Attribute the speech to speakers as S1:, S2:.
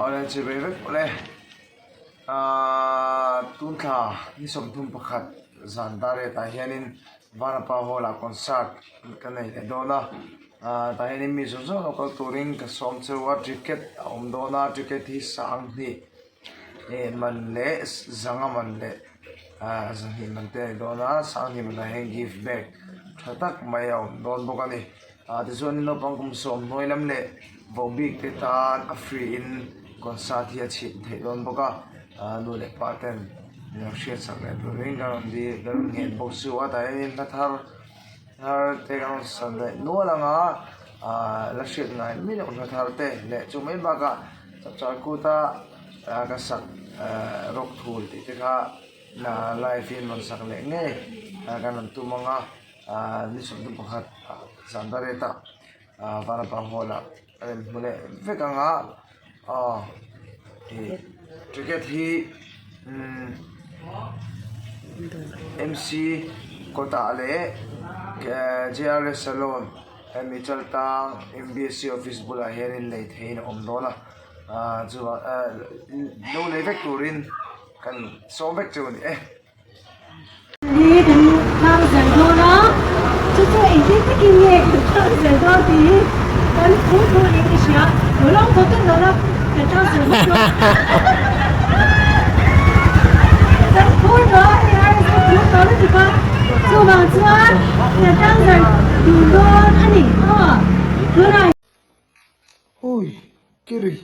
S1: Awle che ve vek awle ahh tun thla ni 31 zan dar riatah hianin Vanapa hall ah concert ka nei leh dawn a ahh tah hianin mi zawng zawng lo kal turin ka sawm cheu a ticket a awm dawn a ticket hi 2000 eh man leh zanga man leh ahh 200 man te a ni dawn a 2000 man ah hian gift bag tha tak mai a awm dawn bawk a ni. Ah tichuanin naupang kum sawm hnuai lam leh vohbik te tan a free in concert hi a chhit theih dawn bawk a ah nu leh pa ten lo hriat sak leh turin ka rawn dil ka rawn nghen bawk chu a tah hianin hla thar thar te ka rawn sa leh nual ang a ah la hriat ngai mai loh hla thar te leh chu mai bakah chapchar kut a ah ka sak ah rawk thul tih te kha live in rawn sak leh ngei kan rawn tum ang a. Ahh ni 21 zan dareta ahh vanapa hall ah a rawn hmu leh vek ang a aw ih ticket hi umm M C kawtah leh J R S salon hemi chaltang M B S C office bulah hianin lei theihin a awm dawn a ahh chuvang ahh lo lei vek turin kan sawm vek chu a ni e.
S2: Hi kan tlang zel dawn a, chu chu engtin takin nge kan tlang zel dawn tih hi kan thu thu in ka hria, lo lawng tawh tawh lo la kan tlang zel bawk dawn. Kan phur tawh a ni a, kan phur tawh lutuk a, chuvang chuan kan tlang zel dun dawn a ni aw tunah.
S1: Ui kiri.